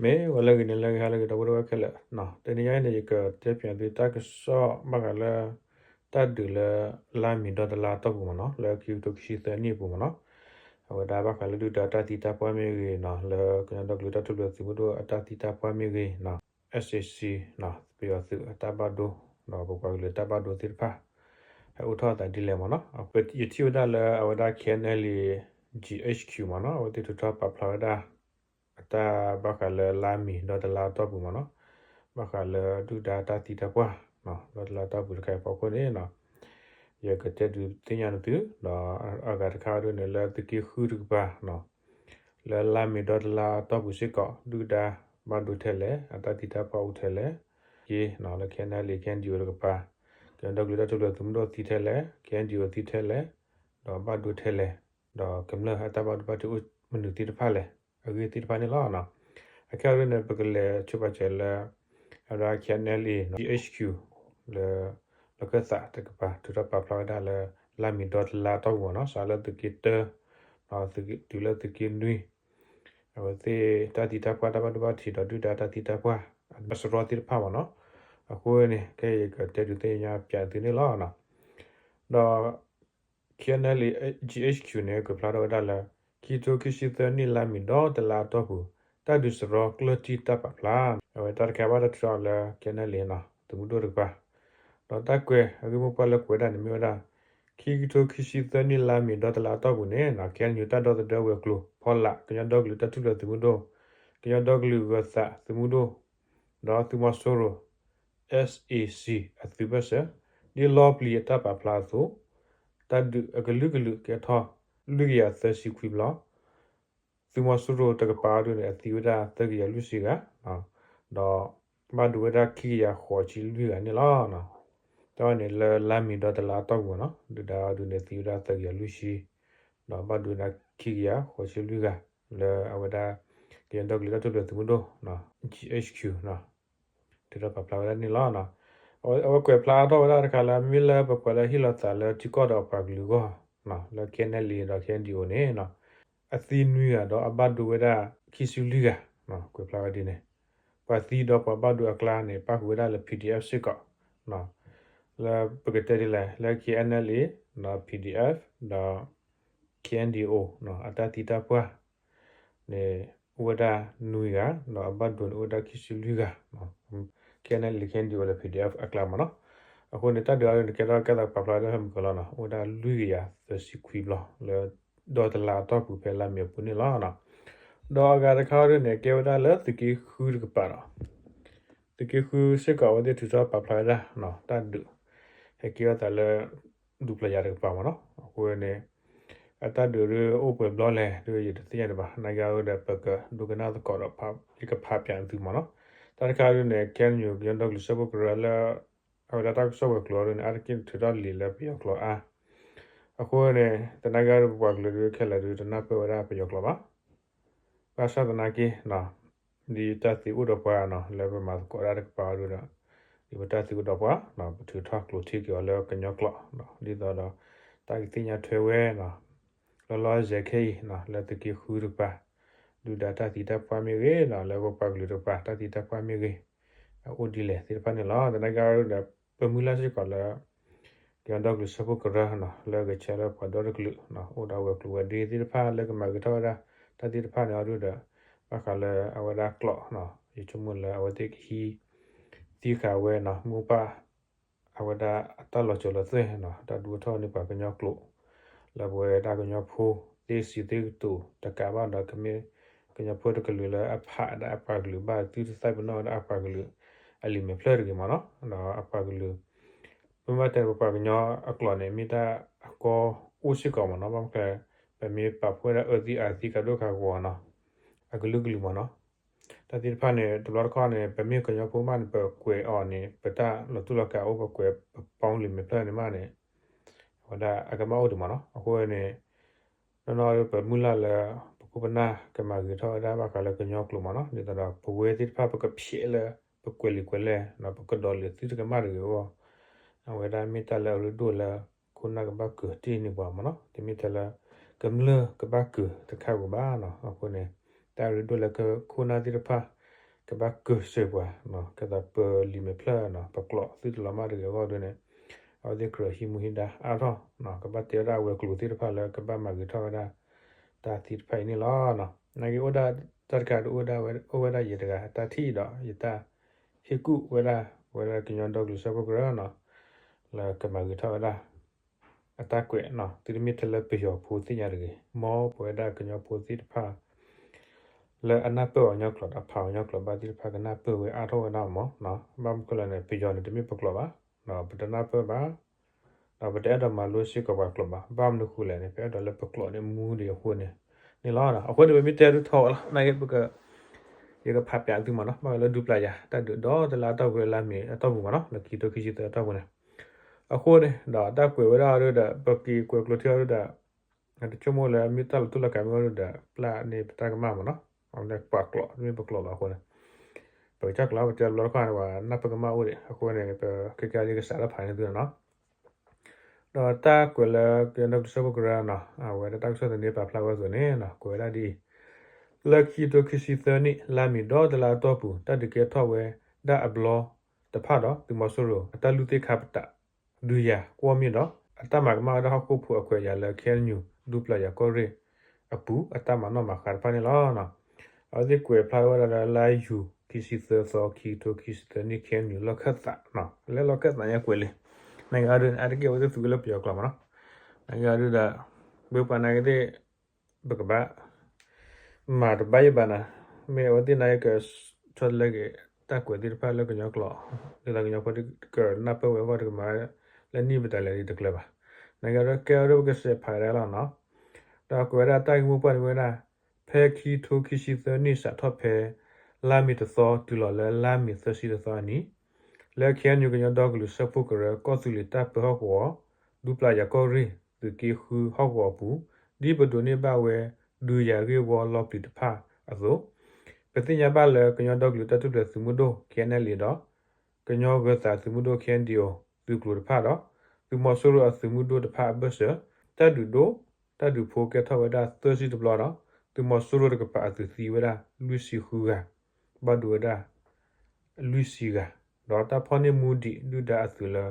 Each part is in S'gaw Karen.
မ့ၢ်ဝဲလၢဂ့ၤန့ၣ် လၢဂ့ၤ ဟါလၢဂ့ၤ ဒီပုၢ်ဝဲၢ်ခဲလၢာ်, တနံၤညါအံၤန့ၣ် ယကတဲပၠးသုတၢ်ကစီၣ်ဘၣ်ဃးလၢ တၢ်ဒုးလၢ လါမ့ၤဒီတလါအတီၢ်ပူၤမ့ၢ်နီၤ, လၢခံကထိခံဆံသၢနံၣ်အပူၤမ့ၢ်နီၤ, အဝဲဒၣ်ဘၣ်ဃးလၢဒုၣ်ဒါတၢ်သံတၢ်ပှၢ်မ့ၢ်ဂ့ၤနီၤ, လၢကညီဒီကလုာ်တၢ်ထူၣ်ဖျဲးသုးမုၢ်ဒိၣ်အတၢ်သံတၢ်ပှၢ်မ့ၢ်ဂ့ၤနီၤ, SAC နီၤ ပယီၤသုးအတၢ်ဘၣ်ဒိ ဒီးပပှၤကလုာ်တၢ်ဘၣ်ဒိသ့ၣ်တဖၣ် ဟဲအိၣ်ထီၣ်အသးဒ်လဲၣ်မ့ၢ်နီၤ, ယထံၣ်ဝဲဒၣ်လၢအဝဲဒၣ် KNLA GHQ မ့ၢ်နီၤ, အဝဲသ့ၣ်ထုးထီၣ်ပာ်ဖျါဝဲဒၣ် အတၢ်ဘၣ်ဃးလၢလါမ့ၤဒီတလါအတီၢ်ပူၤမ့ၢ်နီၤ, ဘၣ်ဃးလၢဒုၣ်ဒါတၢ်သံတၢ်ပှၢ် ဒီတလါအတီၢ်ပူၤတခါအံၤအဖီခိၣ်န့ၣ်နီၤ, ယကတဲဒုးသ့ၣ်ညါန့ၢ်သု, ဒီးအဂၤတခါဒ်န့ၣ် လၢသုးက့ဃုတကပၤနီၤ, လၢလါမ့ၤဒီတလါအတီၢ်ပူၤစ့ၢ်ကီး ဒုၣ်ဒါဘၣ်ဒိထဲလဲၣ်, အတၢ်သံတၢ်ပှၢ်အိၣ်ထဲလဲၣ်, က့နီၤ လၢ KNLA KNDO တကပၤ, ကညီဒီကလုာ်တၢ်ထူၣ်ဖျဲးသုးမုၢ်ဒိၣ်သံထဲလဲၣ်, KNDO သံထဲလဲၣ်, ဒီးဘၣ်ဒိထဲလဲၣ်, ဒီးကမျၢၢ်အတၢ်ဘၣ်ဒိဘၣ်ထံးအိၣ်မနုၤသ့ၣ်တဖၣ်လဲၣ်, အဂ့ၢ်သ့ၣ်တဖၣ်န့ၣ်လီၤ. အခဲအံၤဒ်န့ၣ် ပကလဲၤဆိပာ်စၢၤလၢ အဝဲဒၣ် KNLA GHQ လၢ လီၢ်ခၢၣ်သးတကပၤ ထုးထီၣ်ပာ်ဖျါဝဲဒၣ်လၢ လါမ့ၤဒီတလါအတီၢ်ပူၤမ့ၢ်နီၤ, စးလၢသုးက့တၢ ဒီးသုးက့ တုၤလၢသုးက့နွံ အဝဲသ့ၣ်တၢ်သံတၢ်ပှၢ် တၢ်ဘၣ်ဒိဘၣ်ထံးဒီးဒုၣ်ဒါတၢ်သံတၢ်ပှၢ် အစရီသ့ၣ်တဖၣ်မ့ၢ်နီၤ, အဃိန့ၣ် ခဲအံၤယကတဲဒုးသ့ၣ်ညါပၠးသုန့ၣ်လီၤ. ဒီး KNLA GHQ န့ၣ် ကွဲးဖျါထီၣ်ဝဲဒၣ်လၢ ခံကထိခံဆံသၢနံၣ်လါမ့ၤဒီတလါအတီၢ်ပူၤ တၢ်ဒုးစရီကျၢၢ်ထံၣ်တၢ်ပာ်ဖျါ, အဝဲတၢ်တခါဘၣ်တၢ်ထုးထီၣ်လၢ KNLA နီၤ သုးမုၢ်ဒိၣ်တကပၤ, ဒီးတၢ်ကွဲးအဂ့ၢ်မိၢ်ပှၢ်လၢကွဲးဒၣ်န့ၣ်မ့ၢ်ဝဲဒၣ် ခံကထိခံဆံသၢနံၣ်လါမ့ၤဒီတလါအတီၢ်ပူၤန့ၣ်နီၤ KNU တၢ်ဒီသဒၢဝဲၤကျိၤ ဖီလာ် ကညီဒီကလုာ်တၢ်ထူၣ်ဖျဲးသုးမုၢ်ဒိၣ်, ကညီဒီကလုာ်ဂၢၤသးသုးမုၢ်ဒိၣ်, ဒီးသုးမီၤစိရိၤ SAC အသုးဘၢၣ်စၢၤ, ဒ်လီပျံၤအတၢ်ပာ်ဖျါအသိး, တၢ်ဒုးအကလုာ်ကလုာ်ကဲထီၣ် လွံၢ်ကယၤသၢဆံခွံဘျီ, သုးမီၤစိရိၤတကပၤအံၤဒ်န့ၣ် အသံဝဲဒၣ်သၢကယၤလွံၢ်ဆံဂၤ, ဒီးဘၣ်ဒိဝဲဒၣ်ခံကယၤဃိးဆံလွံၢ်ဂၤန့ၣ်လီၤ. တၢ်ဝဲန့ၣ်လၢလါမ့ၤဒီတလါအတီၢ်ပူၤနီၤ ဒုၣ်ဒါအံၤဒ်န့ၣ် သံဝဲဒၣ်သၢကယၤလွံၢ်ဆံ, ဒီးဘၣ်ဒိဝဲဒၣ်ခံကယၤဃိးဆံလွံၢ်ဂၤ လၢအဝဲဒၣ် ကညီဒီကလုာ်တၢ်ထူၣ်ဖျဲးသုးမုၢ်ဒိၣ် GHQ နီၤ ထုးထီၣ်ပာ်ဖျါဝဲဒၣ်န့ၣ်လီၤ. အဝဲကွဲးဖျါထီၣ်ဝဲဒၣ်တခါလၢ မ့မ့ၢ်လၢပပှၤလၢဟ့ၣ်လီၤသးလၢထံကီၢ်ဒီးအပှၤကလုာ်အဂီၢ် လၢ KNLA ဒီး KNDO န့ၣ် အသံနွံဂၤဒီးအဘၣ်ဒိဝဲဒၣ်ခံဆံလွံၢ်ဂၤ, ကွဲးဖျါဝဲဒ်န့ၣ်, ပှၤသံဒီးပှၤဘၣ်ဒိအကျါန့ၣ် ပၣ်ဃုာ်ဝဲဒၣ်လၢ PDF စ့ၢ်ကီး, လၢပကတဲဒ်လဲၣ် လၢ KNLA ဒီး PDF ဒီး KNDO အတၢ်သံတၢ်ပှၢ်န့ၣ် အိၣ်ဝဲဒၣ်နွံဂၤ, ဒီးအဘၣ်ဒိန့ၣ်အိၣ်ဝဲဒၣ်ခံဆံလွံၢ်ဂၤ, KNLA KNDO လၢ PDF အကျါမ့ၢ်နီၤ. အဃိန့ၣ် တၢ်ဒုးအံၤဒ်န့ၣ် ကဲထီၣ်ကဲသးပာ်ဖျါဝဲဒၣ်ဖဲမုၢ်ကီၤလီၤနီၤ, အိၣ်ဝဲဒၣ်လွံၢ်ကယၤသၢဆံခွံဘျီ လၢဒီတလါအတီၢ်ပူၤဖဲလါမ့ၤအပူၤန့ၣ်လီၤ. ဒီးအဂၤတခါအံၤဒ်န့ၣ် ကဲဝဲဒၣ်လၢသုးက့ဃုတကပၤဒီး သုးက့ဃုစ့ၢ်ကီး အဝဲသ့ၣ်ထုးထီၣ်ပာ်ဖျါဝဲဒၣ် တၢ်ဒုး ဟဲက့ၤဝဲသးလၢ ဒူပျီယၤတကပၤမ့ၢ်နီၤ. အဃိန့ၣ် အတၢ်ဒုးဒ်အိၣ်ပှဲၤဘျီလဲၣ်ဒ် ယတသ့ၣ်ညါဒံးဘၣ်. နာ်က့အံၤဒီး ပကဒိကနၣ်သကိးဒီး ယကဖးပၠးသုမ့ၢ်နီၤ. တၢ်တခါဒ်န့ၣ် KNU ကညီဒီကလုာ်စၢဖှိၣ်ကရၢလၢ အဝဲဒၣ်တၢ်ကစီၣ်ဝဲၤကျိၤအံၤဒ်န့ၣ် အါတက့ၢ်ထုးထီၣ်လံာ်လၢပယီၤကျိာ်အါ. အဃိန့ၣ် သနာ်က့ဒီး ပပှၤကလုာ်ဒ်ခဲလၢာ်ဒ် တနၢ်ပၢၢ်ဝဲဒၣ်ပယီၤကျိာ်ဘၣ်. ဘၣ်ဆၣ်သနာ်က့ ဒ်တၢ်သံအိၣ်ဒီးပှၤနီၤ လၢပမၤသကိးတၢ်တကပၤအံၤဒီး ဒ်ပတၢ်သံအိၣ်ဒီးပှၤ ပထုးထီၣ်ကျိာ်ထံက့ၤအီၤလၢကညီကျိာ် ဒ်သိးဒီး တၢ်ကသ့ၣ်ညါထွဲဝဲနီၤ လီၤလီၤဆဲးဆဲးခဲအံၤနီၤ လၢသုးက့ဃုတကပၤ ဒုၣ်ဒါတၢ်သံတၢ်ပှၢ်မ့ၢ်ဂ့ၤနီၤ လၢပပှၤကလုာ်တကပၤ တၢ်သံတၢ်ပှၢ်မ့ၢ်ဂ့ၤ အအိၣ်ဒ်လဲၣ်သ့ၣ်တဖၣ်န့ၣ်လီၤ. သနာ်က့ဒီး ပမုၢ်လၢ်စ့ၢ်ကီးလၢ ကညီဒီကလုာ်စၢဖှိၣ်ကရၢနီၤ လၢကဆဲးလၢပှၤဒီတကလုာ် အိၣ်ဒီးဝဲၤကျိၤဝဲၤဒ့သ့ၣ်တဖၣ်လၢကမၤဂ့ၤထီၣ်ဝဲဒၣ် တၢ်သ့ၣ်တဖၣ်န့ၣ်အီၤဒ်ဒီး ဘၣ်ဃးလၢအဝဲဒၣ်ကျိာ် ယဆိကမိၣ်လၢအဝဲသ့ၣ်ကဟံး သံဃာ်ဝဲနီၤ မိၢ်ပၢ် အဝဲဒၣ်အတၢ်လီၤစၢၤလီၤသွဲၣ်နီၤ တၢ်ဒုးအိၣ်ထီၣ်န့ၢ်ပှၤကညီကျိာ် လၢပဝဲဒၣ်ကညီဖိ သ့စံးသ့ကတိၤတကးဘၣ်ဒီး ကမ့ၢ်ကညီဖိတကလုာ်လၢအဖးဒၣ်အပှၤကလုာ်ဘၣ် သုတသးပ့ၤနီၣ်ဝဲဒၣ်အပှၤကလုာ် အလံာ်မဲာ်ဖျၢၣ်တဂ့ၤမ့ၢ်နီၤ ဒီးအပှၤကလုာ် ပမ့ၢ်တဲပပှၤကညီအကျိာ်န့ၣ် မ့ၢ်တၢ်အကီအိၣ်စ့ၢ်ကီးမ့ၢ်နီၤ ဘၣ်မနုၤ ပမ့ၢ်ပာ်ဖှိၣ်ဝဲဒၣ်အၢသံအသံကဒိၣ်ခါဂီၤနီၤ အကလုာ်ကလုာ်မ့ၢ်နီၤ တၢ်သ့ၣ်တဖၣ်န့ၣ် တဘျီတခီၣ်န့ၣ် ပမ့ၢ်ကညီဖိမးန့ၣ် ပကွဲးအီၤန့ၣ် ပတၢ်လီၤတူၢ်လီၤကာ်အိၣ် ပကွဲးပပီလံာ်မဲာ်ဖျၢၣ်န့ၣ်မးန့ၣ် အဝဲဒၣ်အကမၣ်အိၣ်ဒံးမ့ၢ်နီၤ အဃိန့ၣ် နီၢ်နီၢ်ပမုၢ်လၢ်လၢ ပခိၣ်ပနၢ်ကမၤဂ့ၤထီၣ်ဝဲဒၣ်ဘၣ်ဃးလၢကညီကျိာ်မ့ၢ်နီၤ ဒ်သိးဒီးပဝဲသ့ၣ်တဖၣ်ပကဖျဲးလၢ ပကွဲးလံာ်ကွဲးလဲၢ် ပကဒီးလံာ်သုတကမၣ်တဂ့ၤအဂီၢ် အဝဲဒၣ်မ့ၢ်တၢ်လၢအရ့ဒိၣ်လၢ ခိၣ်နၢ်ကဘၣ်ကုာ်တ့ၢ်န့ၢ်ပှၤမ့ၢ်နီၤ တမ့ၢ်ထဲလၢ ကမျၢၢ်ကဘၣ်ကုာ်တခါဧိၤဘၣ်နီၤ အဃိန့ၣ် တၢ်ရ့ဒိၣ်လၢခိၣ်နၢ်သ့ၣ်တဖၣ် ကဘၣ်ကၢၢ်စၢၤပှၤ ကဲသိးပလံာ်မဲာ်ဖျၢၣ်နီၤ ပကျိာ်သုတလီၤမၢ်တဂ့ၤအဂီၢ်ဒ်န့ၣ် အဝဲသ့ၣ်ကြၢးဟံးမူဟံးဒါအါထီၣ် ကဘၣ်တဲဝဲဒၣ်အဝဲၤကျိၤသ့ၣ်တဖၣ်လၢကဘၣ်မၤဂ့ၤထီၣ်ဝဲဒၣ် တၢ်သံတဖၣ်အံၤန့ၣ်လီၤ. နာ်က့အိၣ်ဒၣ်တၢ်တခါဒ်အိၣ်ဝဲဒၣ်ယတဂၤအတၢ်ထံၣ်ဒီး ယတၢ်ဟ့ၣ်ကူၣ်ဝဲဒၣ် ဝဲဒၣ်ကညီဒီကလုာ်စၢဖှိၣ်ကရၢနီၤ လၢကမၤဂ့ၤထီၣ်ဝဲဒၣ် အတၢ်ကွဲးနီၤ သုတမ့ၢ်ထဲလၢပယီၤဖိသ့ၣ်ညါတဂ့ၤ မ်ပဝဲဒၣ်ကညီဖိသ့ၣ်တဖၣ် လၢအနၢ်ပၢၢ်အီၤကညီကျိာ်ဒီးဖးအီၤကညီကျိာ် ဘၣ်သ့ၣ်တဖၣ်ကနၢ်ပၢၢ်ဝဲအါထီၣ်ဝဲဒၣ်မးနီၤ ဘၣ်မနုၤဃိလဲၣ်န့ၣ် ပယီၤန့ၣ်တမ့ၢ်ပကျိာ်ဘၣ် ဒီးပတနၢ်ပၢၢ်ဘၣ် ဒီးပတအဲၣ်ဒိးမၤလိစ့ၢ်ကီးပှၤကျိာ်ဘၣ် ဘၣ်မနုၤဃိလဲၣ်န့ၣ် ပအဲၣ်ဒိးလၢပကျိာ်န့ၣ်မူဒံးအဃိန့ၣ် န့ၣ်လီၤ. အဃိန့ၣ် ပမ့ၢ်တဲဒုးထီၣ်ဝဲလီၤ နာ်က့ပက ယကဖးပျးသုမးနီၤ ဘၣ်ဃးလၢဒူပျၢ်ယၤ တၢ်ဒုးဒီတလါအတီၢ်ပူၤလၢလါမ့ၤအတီၢ်ပူၤမးနီၤ လၢခံကထိခံဆံသၢအတီၢ်ပူၤန့ၣ် အဃိန့ၣ် ဒီးတၢ်ကွဲးဝဲဒၣ်အီၤဒုးဒီး ပက့ၤကွဲးကျိးထံအီၤဒုးဒီး တဆိကမိၣ်လၢမ့ၢ်တၢ်လီၤတူၢ်လီၤကာ်မ့ၢ်အီၤဒုးဒီး ပျၢ်န့ၢ်ပတၢ်ကမၣ်မးနီၤ အဝဲန့ၣ်ပှၤကျိာ်တမ့ၢ်ပကျိာ်ဘၣ်အဃိန့ၣ် ပကစၢ်ကျိာ် ပတဲဘျီတခီန့ၣ် ပှၤနၢ်ပၢၢ်ကမၣ်အိၣ်ဒံး အဃိန့ၣ် ပခဲကဲဒ်ကစးထီၣ်ဖးန့ၢ်သုန့ၣ်နီၤ ဒီးတၢ်ကွဲးလၢကညီဒီကလုာ်စၢဖှိၣ်ကရၢနီၤ အဝဲဒၣ်တၢ်ကစီၣ်သန့ပာ်ဖျါဝဲအသိးန့ၣ်နီၤ ကွဲးဝဲဒၣ်ဒ်အံၤ လၢခံကထိခံဆံသၢနံၣ် လါမ့ၤဒီတလါအတီၢ်ပူၤ တၢ်ဒုးကဲထီၣ်ဝဲဒၣ်အဘျီတဖၣ်ဒီး သုးမီၤစိရိၤ အတၢ်လုၢ်သ့ၣ်ခါပတာ် ဒုးယၤကွီၢ်မ့ၢ်ဒီး အတၢ်မၤကမၣ်ဝဲဒၣ်ဟီၣ်ခိၣ်ဖိအခွဲးအယာ်လၢ KNU ဒူပျၢ်ယၤကီၢ်ရ့ၣ်အပူၤ အတၢ်မၤနီၣ်မၤဃါတဖၣ်န့ၣ်လီၤ. အဝဲသ့ၣ်ကွဲးဖျါဝဲဒၣ်လၢလါယူၤ ခံဆံသၢသီ ခံကထိခံဆံသၢနံၣ် KNU လီၢ်ခၢၣ်သးနီၤ လၢလီၢ်ခၢၣ်သးညါကွဲးလံ နာ်က့အီၤဒုး အါတက့ၢ်အဝဲသ့ၣ်သူဝဲလၢပယီၤကျိာ်မးနီၤ နာ်က့အီၤဒုးဒီး ပှၤနာ်က့သ့ၣ် ပကဘၣ် မၤတဘၣ်ယဘၣ်နၤ, မ့ၢ်အဝဲသ့ၣ်နာ်က့က ဆီတလဲက့ၤ တၢ်ကွဲးသ့ၣ်တဖၣ်လၢကညီကျိာ်, ဒ်သိးကညီဖိတကနၢ်ပၢၢ်ဝဲအဂီၢ် တကမၤလၢနံၣ်ပတၢ်လဲၤဒ်တကျၢၤဘၣ်. နာ်က့ဒီးကဲအီၤဒ်ပကစဲးဖးဒၣ်လီၤနီၤ. ဒီးကွဲးဝဲဒၣ်တၢ်ဂ့ၢ်မိၢ်ပှၢ်န့ၣ်ဝဲဒၣ် ဖဲခံထိခံဆံသၢနံၣ်စးထီၣ်ဖဲ လါမ့ၤတသီတုၤလီၤလၢလါမ့ၤသၢဆံတသီအနံၤ လၢ KNU ကညီဒီကလုာ်စၢဖှိၣ်ကရၢ ကီၢ်သူလ့ၤတၢ်ပၢဟီၣ်ကဝီၤ ဒူပျၢ်ယၤကီၢ်ရ့ၣ် သုးက့ဃုဟီၣ်ကဝီၤအပူၤ ဒ်ပဒိးန့ၢ်ဘၣ်ဝဲ ဒုးယၤဂ့ၢ်ဝီလီၤပျံၤတဖၣ်အသိး, ပသ့ၣ်ညါဘၣ်လၢကညီဒီကလုာ်တၢ်ထူၣ်ဖျဲးသုးမုၢ်ဒိၣ် KNLA ဒီး ကညီဂၢၤသးသုးမုၢ်ဒိၣ် KNDO သုးကျိၤတဖၣ်ဒီး သုးမီၤစိရိၤအသုးမုၢ်ဒိၣ်တဖၣ်အဘၢၣ်စၢၤ တၢ်ဒုးဒိၣ် တၢ်ဒုးဖိကဲထီၣ်ဝဲဒၣ်သၢဆံတဘျီဒီး သုးမီၤစိရိၤတကပၤအသုးသံဝဲဒၣ်လွံၢ်ဆံဃုဂၤ ဘၣ်ဒိဝဲဒၣ် လွံၢ်ဆံဂၤ, ဒီးတၢ်ဖီၣ်န့ၢ်မူဒံးဒုၣ်ဒါအသုးလၢ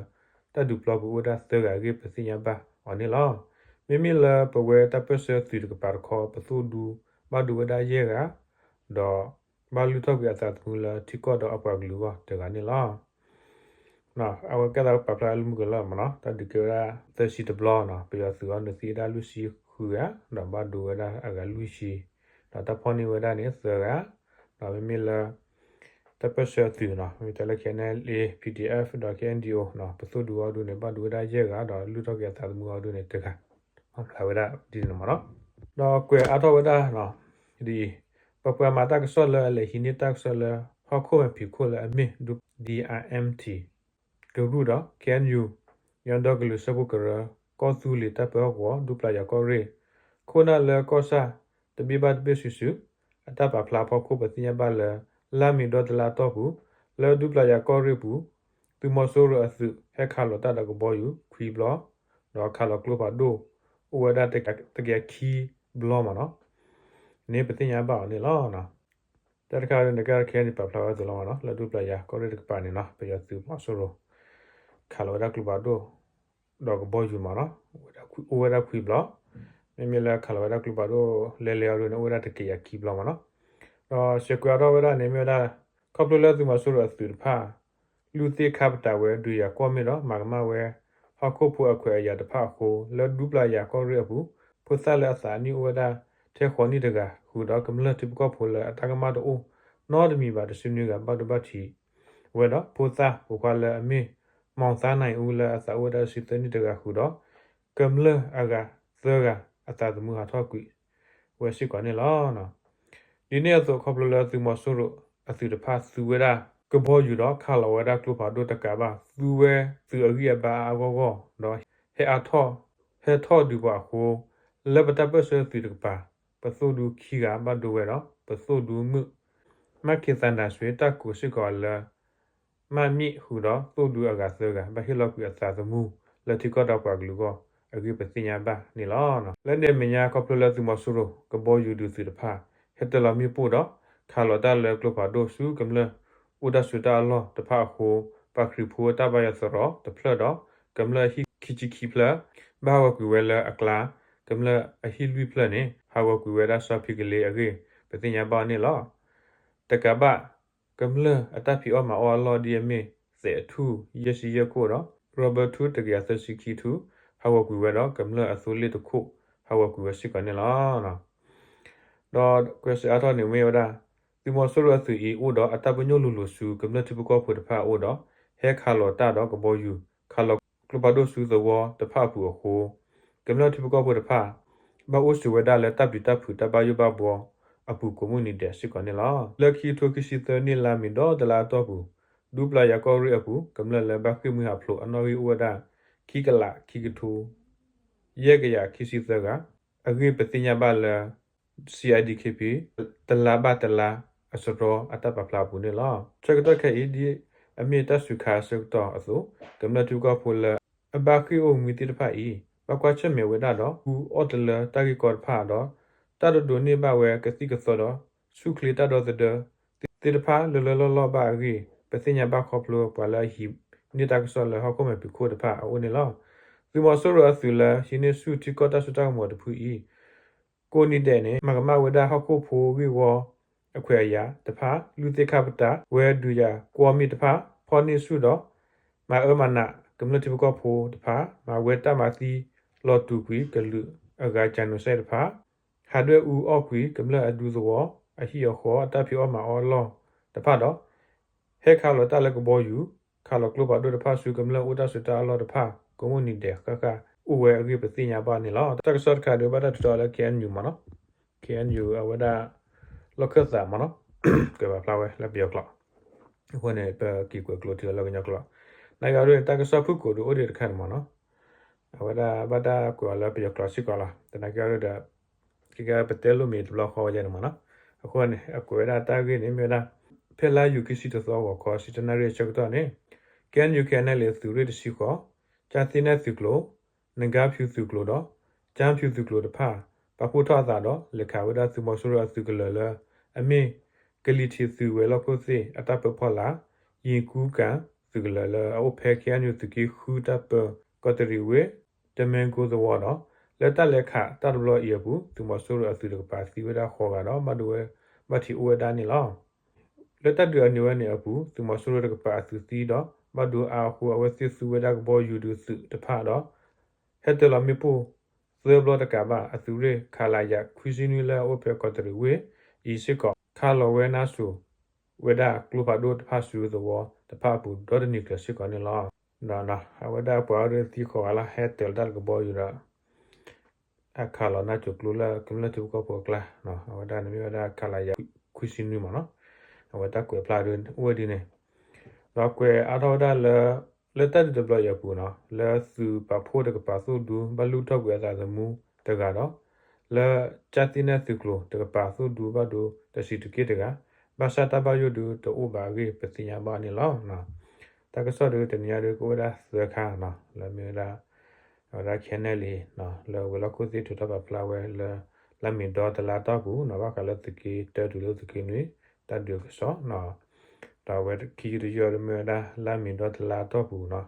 တၢ်ဒုးပျီပူၤအိၣ်ဝဲဒၣ်သၢဂၤအဂ့ၢ် ပသ့ၣ်ညါဘၣ်အီၤန့ၣ်လီၤ. မ့မ့ၢ်လၢပဝဲတၢ်ပၢၢ်ဆၢသုးတကပၤတခီ ပသိၣ်ဒူ ဘၣ်ဒိဝဲဒၣ်ယဲၢ်ဂၤ, ဒီးဘၣ်လုၢ်ထီၣ်ကွံာ်အသးသမူလၢထံကီၢ်ဒီးအပှၤကလုာ်အဂီၢ်တဂၤန့ၣ်လီၤ. အဝဲကဲသးပာ်ဖျါလၢမုၢ်ကလၢာ်မနီၤ တၢ်ဒုးကဲဝဲဒၣ်သၢဆံတဘျီနီၤ ပယီၤသုးအီၤန့ၣ်သံဝဲဒၣ်လွံၢ်ဆံဃုဂၤ ဒီးဘၣ်ဒိဝဲဒၣ်အဂၤလွံၢ်ဆံ, ဒီးတၢ်ဖီၣ်န့ၢ်ဝဲဒၣ်န့ၣ်သၢဂၤ, ဒီးမ့မ့ၢ်လၢ တၢ်ပၢၢ်ဆၢသုးနီၤ မ့ၢ်တဲလၢ KNLA PDF ဒီး KNDO နီၤ ပသိၣ်ဒူအီၤဒုန့ၣ် ဘၣ်ဒိဝဲဒၣ်ယဲၢ်ဂၤ ဒီးလုၢ်ထီၣ်က့ၤအသးသမူအီၤဒုန့ၣ်တဂၤ, ဖျါဝဲဒၣ်ဒ်န့ၣ်မနီၤ, ဒီးကွဲးအါထီၣ်ဝဲဒၣ် ဒ်အံၤ, ပပှၤမၤတၢ်ကစီၣ်လၢအလဲၤဟံးန့ၢ်တၢ်ကစီၣ်လၢ ဟီၣ်ခိၣ်မဲာ်ဖံးခိၣ်လၢအမ့ၢ် ဒူ DIMT ကရူၢ်ဒီး KNU ကညီဒီကလုာ်စၢဖှိၣ်ကရၢ ကီၢ်သူလ့ၤတၢ်ပၢဟီၣ်ကဝီၤ ဒူပျၢ်ယၤကီၢ်ရ့ၣ် ခိၣ်နၢ်လၢကီၢ်ဆၣ် တဘ့ၣ်ဘၣ်တဘ့ၣ်စုာ်စုာ် အတၢ်ပာ်ဖျါအဖီခိၣ် ပသ့ၣ်ညါဘၣ်လၢ လါမ့ၤဒီတလါအတီၢ်ပူၤ လၢဒူပျၢ်ယၤကီၢ်ရ့ၣ်ပူၤ သုးမီၤစိရိၤအသုး ဟဲခးလီၤတၢ်ဒီးကဘီယူၤခွံဘျီ, ဒီးခးလီၤကျိဖးဒိၣ် အိၣ်ဝဲဒၣ်တကယၤခံဘျီမနီၤ, န့ၣ်ပသ့ၣ်ညါဘၣ်အီၤန့ၣ်လီၤ. တၢ်တခါန့ၣ် ကဲ KNU ပာ်ဖျါဝဲအသိးလီၤမနီၤ လၢဒူပျၢ်ယၤကီၢ်ရ့ၣ်တကပၤန့ၣ်နီၤ ပယီၤသုးမီၤစိရိၤ ခးလီၤဝဲဒၣ်ကျိဖးဒိၣ် ဒီးကဘီယူၤမနီၤ အိၣ်ဝဲဒၣ်ခွံဘျီ, မ့မ့ၢ်လၢခးလီၤဝဲဒၣ်ကျိဖးဒိၣ်လဲၤလဲၤအီၤဒုန့ၣ် အိၣ်ဝဲဒၣ်တကယၤခံဘျီမနီၤ, ဒီးစဲးကွဲးအါထီၣ်ဝဲဒၣ်န့ၣ် မ့ၢ်ဝဲဒၣ် ခီဖျိလၢသုးမီၤစိရိၤအသုးတဖၣ် လုၢ်သ့ၣ်ခါပတာ်ဝဲ ဒုးယၤကွီၢ်မ့ၢ်ဒီး မၤကမၣ်ဝဲ ဟီၣ်ခိၣ်ဖိအခွဲးအယာ်တဖၣ်အဃိ လၢဒူပျၢ်ယၤကီၢ်ရ့ၣ်အပူၤ ဖိသၣ်လၢအသးနံၣ်အိၣ်ဝဲဒၣ်ထဲဃိးနံၣ်တဂၤ ဃုာ်ဒီးကမျၢၢ်ထံဖိကီၢ်ဖိလၢအတၢ်ကမၣ်တအိၣ်နီတမံၤဘၣ် တဆံနွံဂၤ ဘၣ်ဒိဘၣ်ထံးဝဲဒီး ဖိသၣ်ပိာ်ခွါလၢအမ့ၢ် မီၢ်သါနံၣ်အူလၢအသးအိၣ်ဝဲဒၣ်တဆံသၢနံၣ်တဂၤ ဃုာ်ဒီး ကမျၢၢ်အဂၤသၢဂၤ အသးသမူဟးထီၣ်ကွံာ်ဝဲစ့ၢ်ကီးန့ၣ်လီၤ. ဒ်န့ၣ်အသိး ခီဖျိလၢသုးမီၤစိရိၤအသုးတဖၣ်သူဝဲဒၣ်ကဘီယူၤဒီး ခးလီၤဝဲဒၣ်ကျိဖးဒိၣ်တကးဘၣ် သူဝဲသုးအဂံၢ်အဘါအါအါဂီၢ်ဂီၢ် ဒီးဟဲအါထီၣ် ဟဲထီၣ်ဒုးပှၤအဃိ လၢပတၢ်ပၢၢ်ဆၢသုးတကပၤ ပသိၣ်ဒူခံဂၤဘၣ်ဒိဝဲဒီး ပသိၣ်ဒူမုၣ် မၢ်ခ့သးနၤဆွ့ တၢ်ကိးစ့ၢ်ကီးအီၤလၢ မၢ်မံၣ် ဃုာ်ဒီးသိၣ်ဒူအဂၤသၢဂၤ ဘၣ်ဟ့ၣ်လီၤကွံာ်အသးသမူ လၢထံကီၢ်ဒီးပှၤကလုာ်အဂီၢ်အဂ့ၢ် ပသ့ၣ်ညါဘၣ်န့ၣ်လီၤ. လၢန့ၣ်အမဲာ်ညါ ခီဖျိလၢသုးမီၤစိရိၤကဘီယူၤဒုးသုးတဖၣ် ဟဲတ့ၢ်လီၤမ့ၣ်ပိၢ်ဒီး ခးလီၤတၢ်လၢကျိဖးဒိၣ်ဆူကမျၢၢ်အိၣ်တၢ်ဆိးတၢ်အလီၢ်တဖၣ်အဃိ, ပှၤခရံာ်ဖိတၢ်ဘါယွၤသရိာ်တဖျၢၣ်ဒီး ကမျၢၢ်အဟံၣ်ခံဆံခံဖျၢၣ် ဘၣ်ဟးဂီၤကွံာ်ဝဲလၢအကျါ, ကမျၢၢ်အဟံၣ်လွံၢ်ဖျၢၣ်န့ၣ် ဟးဂီၤကွံာ်ဝဲဒၣ်စီၤဖံကလ့အဂ့ၢ် ပသ့ၣ်ညါဘၣ်န့ၣ်လီၤ. တကးဘၣ် ကမျၢၢ်အတၢ်ဖံးအီၣ်မၤအီၣ်အလီၢ်ဒ်အမ့ၢ် သဲးထူၣ်ယဲၢ်ဆံယဲၢ်ခိၣ်ဒီး rubberထူၣ်တကယၤသၢဆံခံထူၣ် ဟးဂီၤကွံာ်ဝဲဒီး ကမျၢၢ်အသိလ့ၣ်တခိၣ် ဟးဂီၤကွံာ်ဝဲစ့ၢ်ကီးန့ၣ်လီၤ. ဒီးကွဲးစၢးအါထီၣ်န့ၣ်မ့ၢ်ဝဲဒၣ် သုးမီၤစိရိၤအသုးအံၤအိၣ်ဒီးအတၢ်ပညိၣ်လိၤလိၤဆူကမျၢၢ်ထံဖိကီၢ်ဖိတဖၣ်အအိၣ်ဒီး ဟဲခးလီၤတၢ်ဒီးကဘီယူၤ ခးလီၤကျိဖးဒိၣ်ဆူသဝီတဖၣ်အပူၤအဃိ ကမျၢၢ်ထံဖိကီၢ်ဖိတဖၣ် ဘၣ်အိၣ်ဆိးဝဲဒၣ်လၢတၢ်ပျံၤတၢ်ဖုးတၢ်ဘၣ်ယိၣ်ဘၣ်ဘှီအပူၤကိးမုၢ်နံၤဒဲးစ့ၢ်ကီးန့ၣ်လီၤ. လၢခံကထိခံဆံသၢနံၣ်လါမ့ၤဒီတလါအတီၢ်ပူၤ ဒူပျၤယၤကီၢ်ရ့ၣ်အပူၤ ကမျၢၢ်လၢဘၣ်ဃ့ၢ်မှံဟးဖျိးအနီၣ်ဂံၢ်အိၣ်ဝဲဒၣ် ခံကလးခံကထိ ယဲၢ်ကယၤခံဆံသၢဂၤ အဂ့ၢ်ပသ့ၣ်ညါဘၣ်လၢ C I D K P တလါဘၣ်တလါအစရီအတၢ်ပာ်ဖျါအပူၤန့ၣ်လီၤ. ဆၢကတီၢ်ခဲအံၤ ဒ်အမ့ၢ်တၢ်စူၤခါအဆၢကတီၢ်အသိး ကမျၢၢ်ထံဖိကီၢ်ဖိလၢအဘၣ်ဃ့ၢ်အိၣ်မှံသ့ၣ်တဖၣ်အံၤ ဘၣ်ကွၢ်ဆၢၣ်မဲာ်ဝဲဒၣ်ဒီး ဃုအီၣ်တလၢတၢ်ဂ့ၢ်ကီတဖၣ်ဒီး တၢ်တဒိးန့ၢ်ဘၣ်ဝဲကသံၣ်ကသီဒီး ဆူၣ်ချ့တၢ်ဒီသဒၢသ့ၣ်တဖၣ်လၢလၢလီၢ်လီၢ်ဘၣ်အဂ့ၢ် ပသ့ၣ်ညါဘၣ်ခီဖျိပှၤလၢအဟံးန့ၢ်တၢ်ကစီၣ်လၢဟီၣ်ခိၣ်မဲာ်ဖံးခိၣ်တဖၣ်အအိၣ်န့ၣ်လီၤ. သုးမီၤစိရိၤအသုးလၢဟံးန့ၢ်ဆူၣ်ထံကီၢ်တၢ်စိတၢ်ကမီၤတဖုအံၤ ကိးနံၤဒဲးန့ၣ် မၤကမၣ်ဝဲဒၣ်ဟီၣ်ခိၣ်ဖိဂ့ၢ်ဝီအခွဲးအယာ်တဖၣ် လုၢ်သ့ၣ်ခၣ်ပတာ် ဝဲဒုးယၤကွီၢ်မ့ၣ်တဖၣ် ဖီၣ်န့ၢ်ဆူၣ်ဒီး မၤအၢမၤနးကမျၢၢ်ထံဖိကီၢ်ဖိတဖၣ် မၤဝဲတၢ်မၤသံလီၤတူာ်ကွံာ်ကလုာ်အဂၤ genocide တဖၣ် ဟးဒွဲၣ်အူအီၣ်ကွံာ်ကမျၢၢ်အဒူသဝီ အဟံၣ်အဃီ အတၢ်ဖံးအီၣ်မၤအီၣ်အလီၢ်တဖၣ်ဒီး ဟဲခးလီၤတၢ်လၢကဘီယူၤ ခးလီၤကျိဖးဒိၣ်တဖၣ်ဆူကမျၢၢ်အိၣ်တၢ်ဆိးတၢ်အလီၢ်တဖၣ် ကိးမုၢ်နံၤဒဲးဃၣ်ဃၣ်အိၣ်ဝဲအဂ့ၢ်ပသ့ၣ်ညါဘၣ်န့ၣ်လီၤ. တၢ်ကစီၣ်တခါဒီးဘၣ်တၢ်ထုးထီၣ်လၢ K N U မ့ၢ်နီၤ, K N U အဝဲဒၣ် လီၢ်ခၢၣ်သးမ့ၢ်နီၤ, ကွဲးပာ်ဖျါဝဲလၢပယီၤကျိာ်, အဃိန့ၣ် ပက့ၤကွဲးကျိးထံလၢကညီကျိာ်, နာ်က့အီၤဒ်န့ၣ် တၢ်ကစီၣ်ဖုၣ်ကိာ်ဒုးအိၣ်ဒံးတခါန့ၣ်မ့ၢ်နီၤ, အဝဲဒၣ်ဘၣ်တၢ်ကွဲးအီၤလၢပယီၤကျိာ်စ့ၢ်ကီးလီၤ. သနာ်က့အီၤဒ်ဒီး ကကဲပတဲလိၣ်မ့ၢ်တဘျီဃီဝဲဒၣ်န့ၣ်မ့ၢ်နီၤ, အဃိန့ၣ် အကွဲးဝဲဒၣ်တၢ်ဂ့ၢ်န့ၣ်မ့ၢ်ဝဲဒၣ် ဖဲလါယူၤခံဆံတသီဂီၤခီ ဆံတနၣ်ရံၣ်အဆၢကတီၢ်န့ၣ် K N U K N L A သုးရ့ၣ်တဆံဃိး, ကၠၢ်သ့နဲၣ်သုးကျိၤ, နဂါဖၠူသုးကျိၤဒီး ကၠၢ်ဖၠူသုးကျိၤတဖၣ် ပာ်ဖှိၣ်ထီၣ်အသးဒီး လဲၤခးဝဲဒၣ်သုးမီၤစိရိၤအသုးကလၢၤလၢ အမ့ၢ် ကလံၤထံးသုးဝဲၤလီၢ်ခိၣ်သ့ၣ်အတၢ်ပၢဖီလာ်, ယ့ၤကူကၤသုးကလၢၤလၢအအိၣ်ဖဲ K N U သုးက့ဃုတၢ်ပၢ ကီးတရံးဝ့ၢ် တမ့ၢ်ကိသဝီဒီး လၢတၢ်လဲၤခးတၢ်တဘျီအံၤအပူၤ သုးမီၤစိရိၤအသုးတကပၤသံဝဲဒၣ်ဃိးဂၤဒီး ဘၣ်ဒိဝဲဘၣ်ထံးအိၣ်ဝဲဒၣ်န့ၣ်လီၤ. လၢတၢ်ဒုးအနုာ်ဝဲန့ၣ်အပူၤ သုးမီၤစိရိၤတကပၤအသုးသံဒီး ဘၣ်ဒိအါအဃိ အဝဲသ့ၣ်သူဝဲဒၣ်ကဘီယူၤဒုးသုးတဖၣ်ဒီး ဟဲတၢၤလီၤမ့ၣ်ပိၢ်သၢဘျီတကးဘၣ် အသုးရ့ၣ် ခလရ ခွံဆံနွံလၢအအိၣ်ဖဲကီးတရံးဝ့ၢ်အံၤစ့ၢ်ကီး ခးလီၤဝဲနါစိၤဝဲဒၣ်ကျိဖးဒိၣ်တဖၣ်ဆူသဝီတဖၣ်အပူၤ ဒီတနံၤကျၢၤစ့ၢ်ကီးန့ၣ်လီၤ. ဒီးအဝဲဒၣ်ပှၤအီၤဒ်သံဃိးဂၤလၢဟဲတၢၤလီၤတၢ်လၢကဘီယူၤဒီး အခးလီၤနါစိၤကျိလၢကမျၢၢ်ထံဖိကီၢ်ဖိအကျါ, အဝဲဒၣ်န့ၣ်မ့ၢ်ဝဲဒၣ် ခလရ ခွံဆံနွံမ့ၢ်နီၤ, အဝဲတၢ်ကွဲးဖျါဒ်အိၣ်ဝဲဒ်န့ၣ်, ဒီးကွဲးအါထီၣ်ဝဲဒၣ်လၢ လၢတၢ်ဒုးတဘျီအံၤအပူၤနီၤ လၢသုးပာ်ဖှိၣ်တကပၤသိၣ်ဒူဘၣ်လုၢ်ထီၣ်ကွံာ်အသးသမူတဂၤဒီး လၢကၠၢ်သ့နဲၣ်သုးကျိၤတကပၤသိၣ်ဒူဘၣ်ဒိတဆံးတက့ၢ်တဂၤ, ဘၣ်ဆၣ်တၢ်ဘၣ်ယိၣ်ဒုးတအိၣ်ဘၣ်အဂ့ၢ် ပသ့ၣ်ညါဘၣ်န့ၣ်လီၤ. တၢ်ကစီၣ်ဒုးတနံၤညါဒုးကအိၣ်ဝဲဒၣ်သၢခါနီၤ လၢမ့ၢ်ဝဲဒၣ် အဝဲဒၣ် K N L A လၢဝဲၤလီၢ်ခိၣ်သ့ၣ်ထုးထီၣ်ပာ်ဖျါဝဲလၢ လါမ့ၤဒီတလါတီၢ်ပူၤနီၤ ဘၣ်ဃးလၢသုးက့တၢတုၤလၢသုးက့နွံ တၢ်ဒုးကစီၣ်နီၤ, ဒီးအဝဲခံယုၢ်တယုၢ်အီၤဒုးမ့ၢ်ဝဲဒၣ် လါမ့ၤဒီတလါတီၢ်ပူၤနီၤ,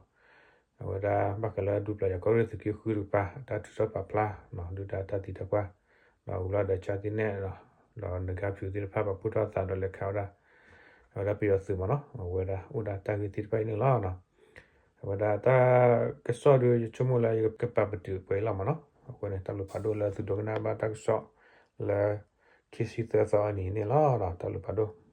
အဝဲဒၣ်ဘၣ်ဃးလၢဒူပျၤယၤကီၢ်ရ့ၣ်သုးက့ဃုတကပၤ တၢ်ထုးထီၣ်ပာ်ဖျါနီၤ ဒုၣ်ဒါတၢ်သံတၢ်ပှၢ် ဒီးဝံၤလီၤဒီးကၠၢ်သ့နဲၣ် ဒီးနဂါဖၠူသ့ၣ်တဖၣ်ပာ်ဖှိၣ်ထီၣ်သးဒီးလဲၤခးဝဲဒၣ် အဝဲဒၣ်ပယီၤသုးမ့ၢ်နီၤ အဝဲဒၣ်အိၣ်ဒၣ်တၢ်ဂ့ၢ်သ့ၣ်တဖၣ်အံၤန့ၣ်လီၤ. အဝဲဒၣ်တၢ်ကစီၣ်ဒုးယဆိကမိၣ်လၢယကပာ်ပတုာ်ပှဲၤလီၤမ့ၢ်နီၤ အဃိန့ၣ် တၢ်ဘျုးဖးဒိၣ်လၢသုဒိကနၣ်ဘၣ်တၢ်ကစီၣ်လၢ ခံဆံသၢသီအနံၤန့ၣ်လီၤ. တၢ်ဘျုးဖးဒိၣ်